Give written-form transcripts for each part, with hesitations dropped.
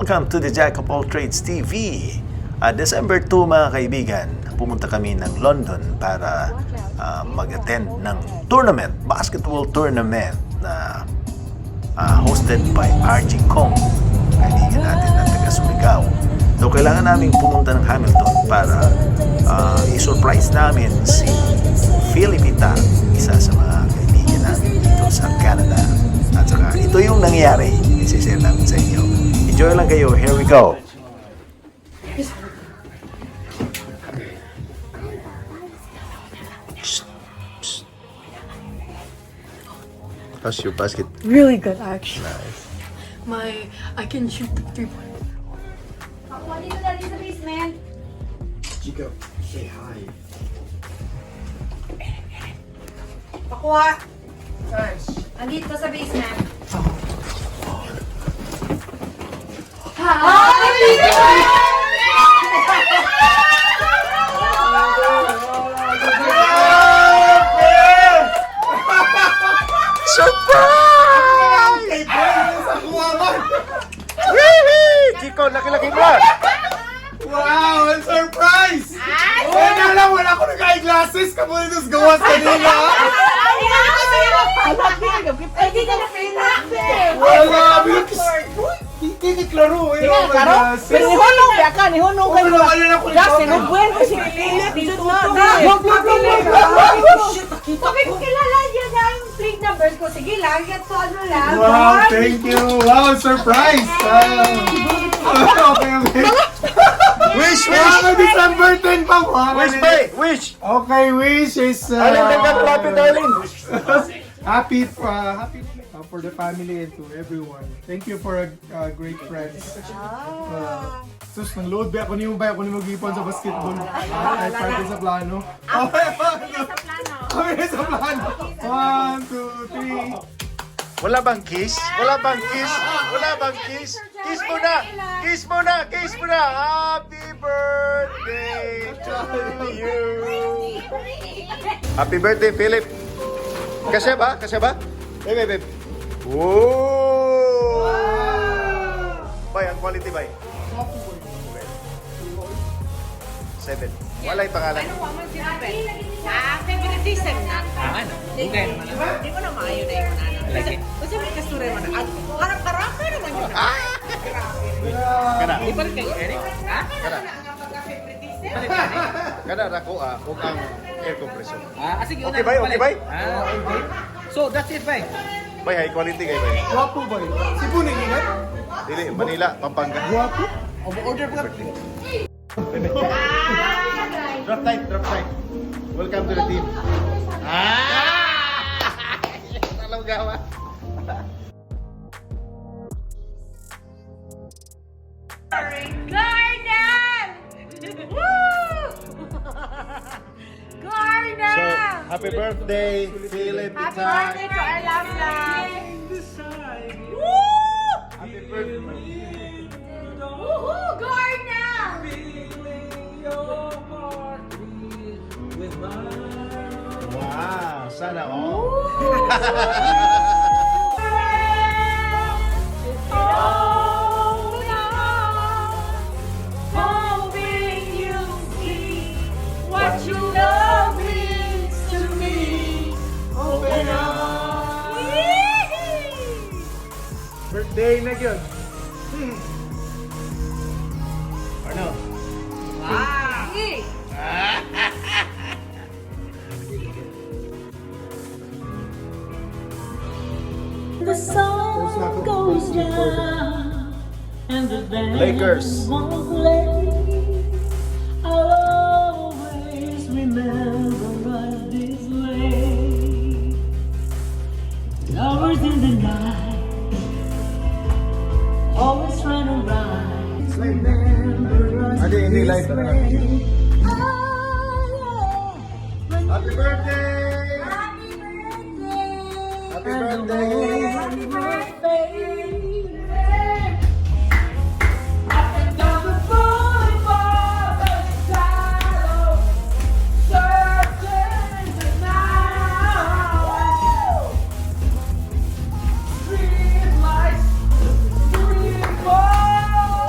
Welcome to the Jack of All Trades TV. December 2, mga kaibigan, pumunta kami ng London para mag-attend ng tournament, basketball tournament na hosted by RG Kong, kaibigan natin na taga Surigao. So kailangan naming pumunta ng Hamilton para i-surprise namin si Philipita, isa sa mga kaibigan namin dito sa Canada. At saka ito yung nangyari, isi-share namin sa inyo. Enjoy lang kayo, here we go! How's your basket? Really good, actually. My I can shoot the 3-point. Ako, dito na sa basement. Chico, say hi. Pakuha. Andito sa basement. Hi! Surprise! Wee! Chico, laki-laki mo! Wow! Ang surprise! Wala lang, wala ko nag-eyeglasses. Kamo nito sa gawas kanina. Ay, di ka na Wala! Bilog. Hindi ni klaro eh. Oh my glasses. Pero nihunong ba ka? Nihunong ka Wala, wala na ko Kasi nagbuwan ko si Philip. Dito na. Wag, wag, wag, wag, wag. Okay, kung kilala niya na yung plate numbers ko, sige lang, yan to ano lang. Wow, thank you. Wow, surprise. Okay. Wish, wish! Wow, December 10 pa. Wow, Wish, bay! Wish! Okay, wish is Arlene, nagkakalapit, Arlene! Happy for the family and to everyone. Thank you for a great friends. Sus, nang load ba ako nimo ba ako nimo gipon sa basketball. Ay, parte sa plano. Okay, Sa plano. okay sa plano. One, two, three. Wala bang kiss? Wala bang kiss? Wala bang kiss? Kiss mo na! Kiss mo na! Kiss mo na! Happy birthday to you! Happy birthday, Philip! Kasya ba? Kasya ba? Babe, babe, babe. Whoa! Bay, ang quality, bay. 7. Wala'y pangalan. Ah, favoritism na. Ah, ano? Dugay naman na. Di mo na maayo na yung ano. Lagi. Kasi may kasturya man. At harap-harapan naman yun. Kana. Di pa rin kay Eric? Ha? Kana. Pagka-favoritism. Palit ka, Eric? Kana rako ah, ug ang air compressor. Ah, sige, una. Okay, bye, okay, palit. bye. Ah, okay. So, that's it, bye. Bay, high quality kay bay. Guwapo ba yun? Cebu na ingat? Dili, Manila, Pampanga. Guwapo? O, order pa. Drop tight, drop tight. Welcome to the team. Ah! Alam gawa. Garnel! Woo! Garnel! So, happy birthday, Philip Happy Itay. birthday to our love love! Woo! Happy birthday. Woohoo! Garnel! Wow, sana all. Hoping you see what you love means to me. Open up! Birthday na yun. Ano? Hey. The sun goes down and the band Lakers. won't play. I'll always remember us this way. Lovers in the night, always trying to rise. Remember us Hindi, hindi this live. way. Ah, yeah. Happy birthday! Happy birthday! Happy birthday! Happy birthday! Up and down the boulevard of shadow, searching the night. Street lights, street boy.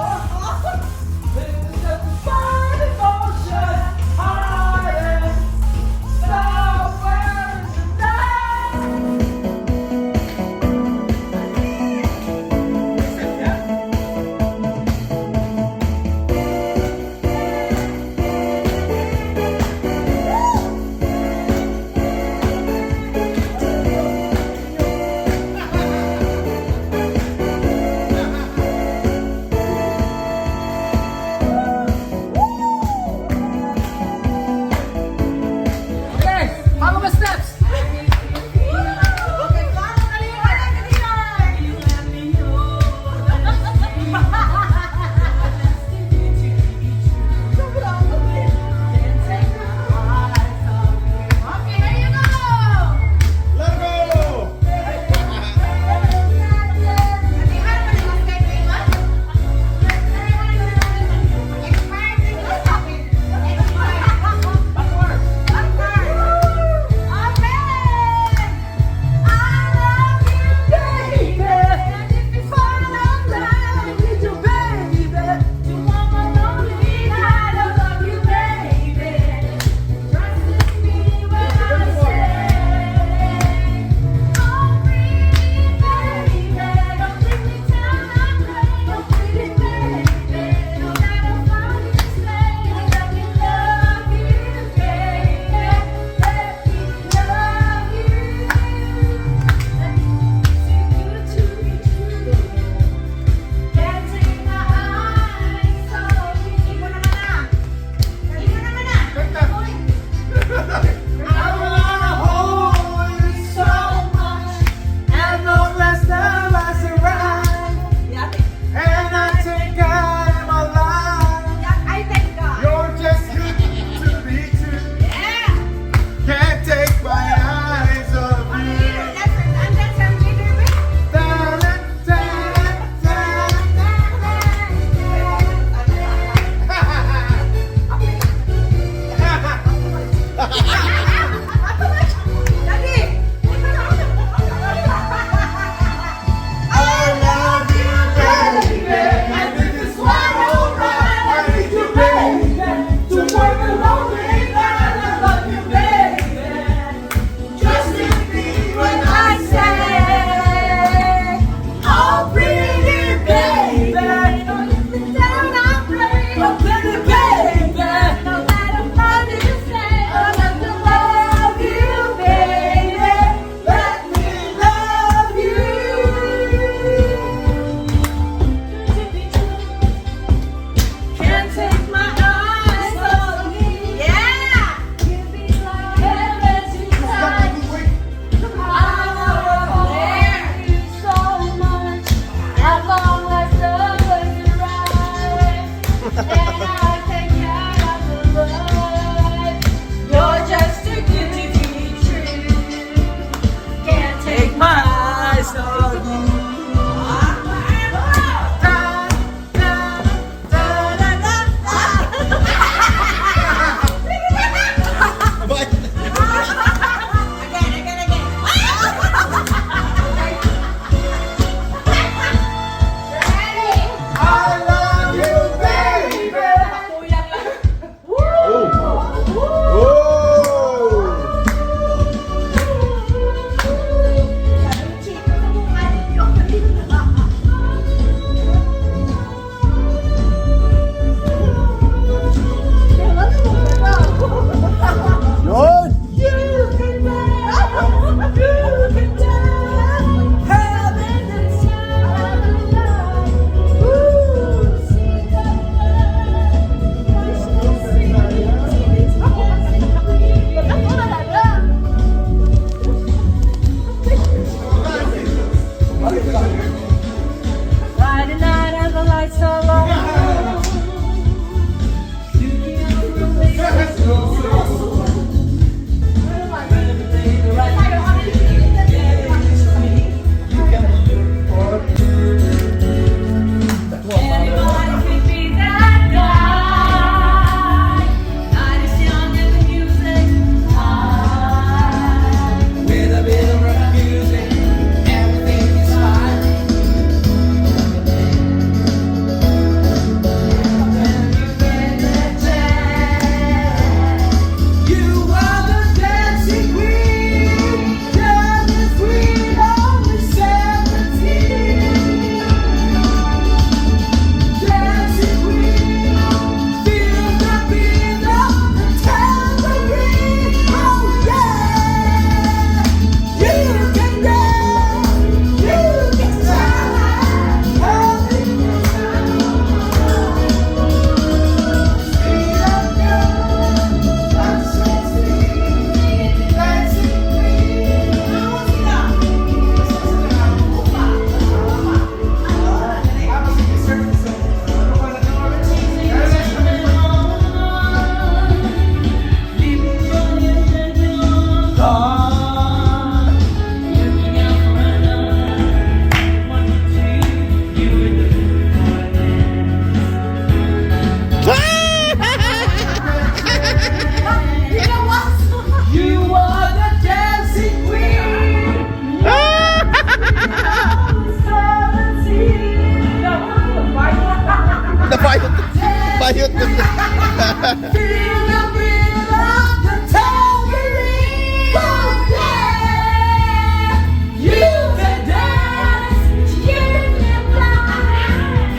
Feel the beat of the tambourine. Oh, yeah. You can dance, you can fly.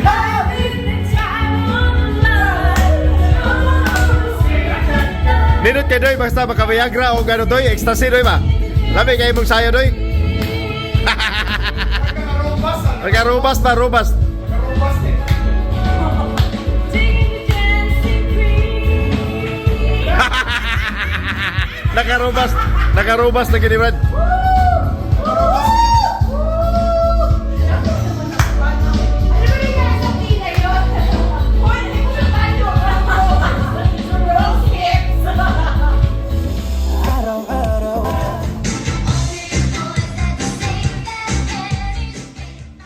Having the time of life. Nindot kay doy, basta makabayagra o gano doy, ecstasy doy ba? Lami kay mong sayo doy. Nagkarubas ba, rubas? Take the dancing queen. Nakarubas, nakarubas na gini Brad. Ano ba yung nasa pila yun? Hoy, hindi ko siya tayo. Rose hips. Araw-araw.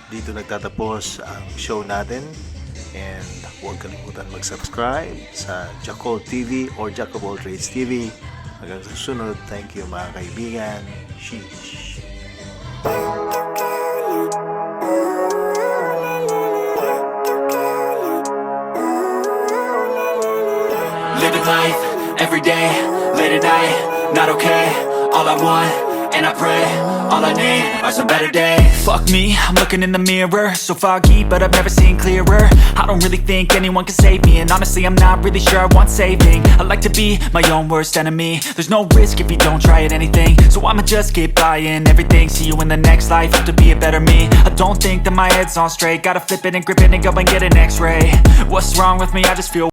Dito nagtatapos ang show natin. And huwag kalimutan mag-subscribe sa Jackal TV or Jack of All Trades TV. Hanggang sa susunod, thank you, mga kaibigan. Sheesh. Living life, every day, late at night, not okay. All I want, and I pray, all I need are some better days. Fuck me, I'm looking in the mirror. So foggy, but I've never seen clearer. I don't really think anyone can save me, and honestly, I'm not really sure I want saving. I like to be my own worst enemy. There's no risk if you don't try at anything, so I'ma just keep buying everything. See you in the next life, have to be a better me. I don't think that my head's on straight. Gotta flip it and grip it and go and get an x-ray. What's wrong with me? I just feel